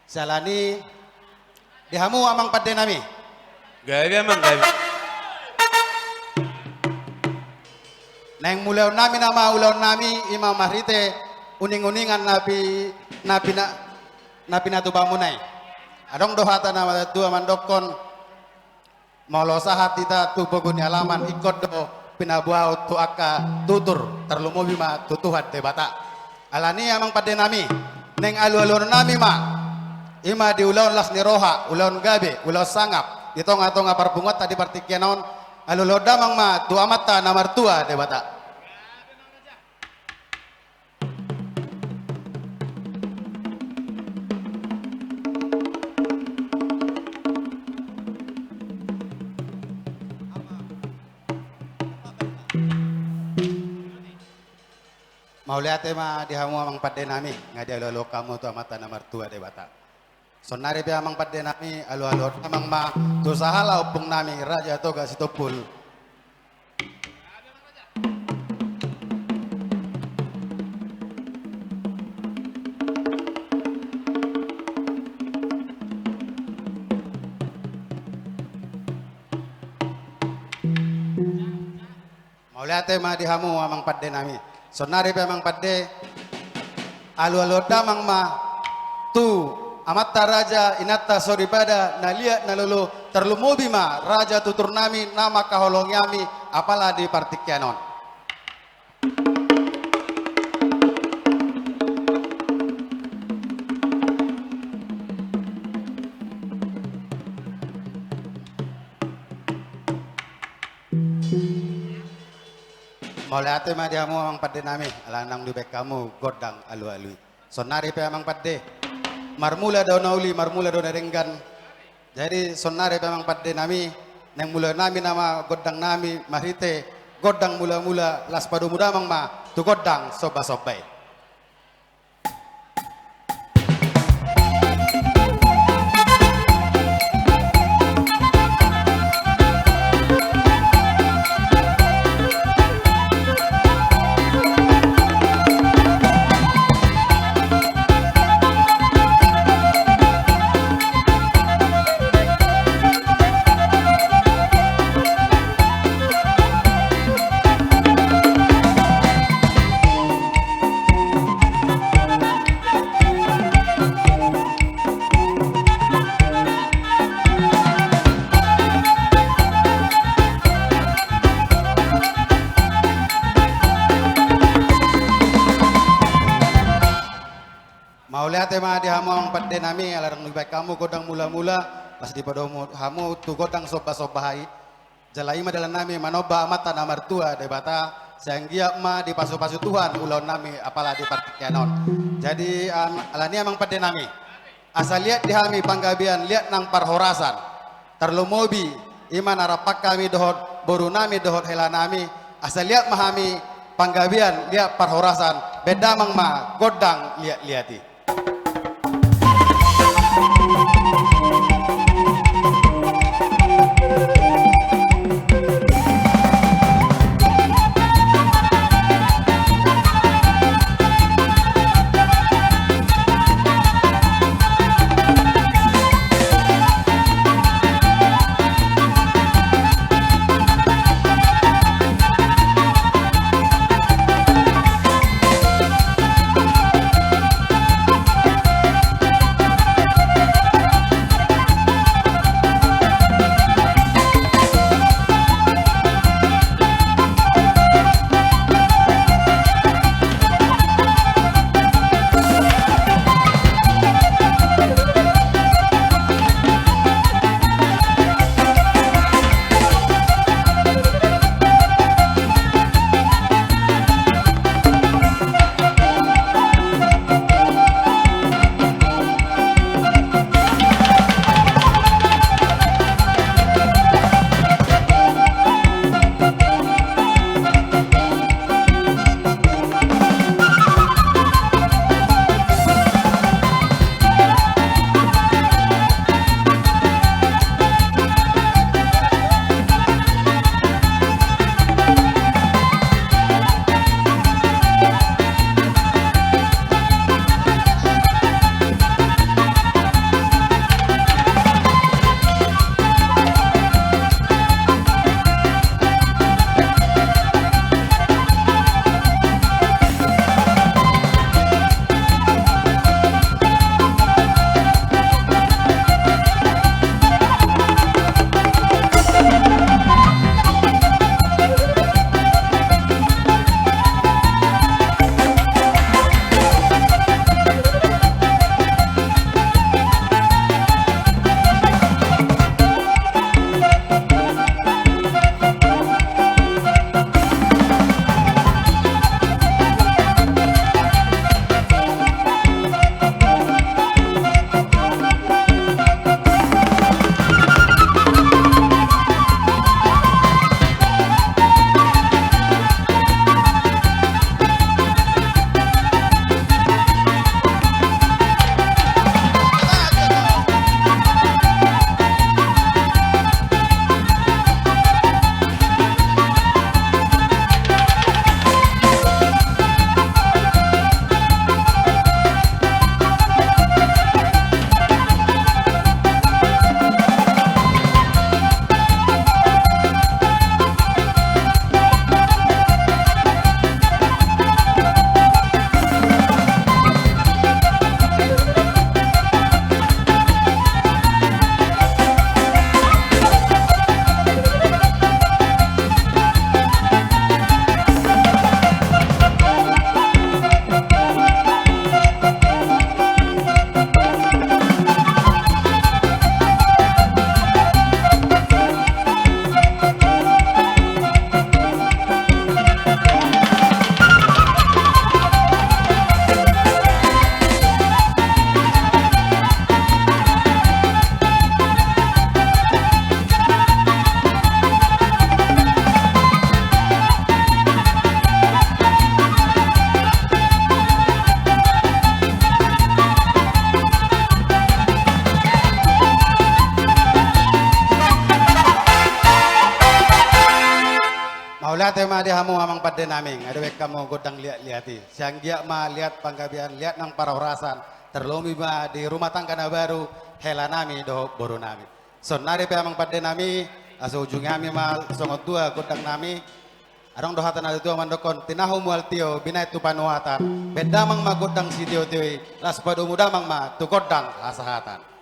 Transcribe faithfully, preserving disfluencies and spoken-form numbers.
Siala ni i, di hamu amang pande nami. Gabe amang, gabe. Naeng mulaon nami nama ulaon nami, i ma marhite uning-uningan na pi-, na pina-, na pinatubamuna i. Adong do hata na matua mandokkon, molo sahat hita tu pogu ni alaman, ingkon do pinaboaon tu angka tutur, tarlumobi ma tu Tuhan Debata. Ala ni i amang pande nami, naeng alualuhon nami ma, i ma di ulaon las ni roha, ulaon gabe, ulaon sangap, di tonga-tonga parpunguanta di partingkian on, alualuhon damang ma tu Amanta na martua Debata. Mauliate ma di hamu amang pande nami, nga dialualuhon hamu tu Amanta na martua Debata. Saonnari pe amang pande nami, alualuhon damang ma tu sahala ompung nami Raja Toga Sitompul. Mauliate ma di hamu amang pande nami. Saonnari pe amang pande, alualuhon damang ma tu amanta raja, inanta soripada, na liat na lolo, tarlumobi ma raja tutur nami na mangkaholongi hami apala di partingkian on. Mauliate ma di hamu amang pande nami, ala naung dibaen hamu gondang alualu i. Saonnari pe amang pande, marmula do na uli, marmula do na denggan. Jadi saonnari pe amang pande nami, naeng mulaon nami nama gondang nami marhite gondang mulamula, laos padomu damang ma tu gondang sombasomba i. Mauliate ma di hamu amang pande nami, ala naung dibaen hamu gondang mulamula, laos dipadomu hamu tu gondang sombasomba i. Jala i ma dalan nami manomba Amanta na martua Debata, sai anggiat ma dipasupasu Tuhan ulaon nami apala di partingkian on. Jadi, am-, ala ni i amang pande nami, asa liat di hami panggabean, liat nang parhorasan. Tarlumobi, i ma na rap hami dohot boru nami dohot hela nami, asa liat ma hami panggabean, liat parhorasan, baen damang ma gondang liat-liat i. Tema di hamu amang pande nami, nga dibaen hamu gondang liat-liat i. Sai anggiat ma liat panggabean, liat nang parhorasan, tarlobi ma di rumah tangga na baru, hela nami dohot boru nami. Saonari pe amang pande nami, asa ujungi hami ma songon tua gondang nami. Adong do hata na tua mandokkon, tinahu mual tio, binahen tu panuatan, baen damang ma gondang sitio-tio i, laos padomu damang ma tu gondang hasahatan.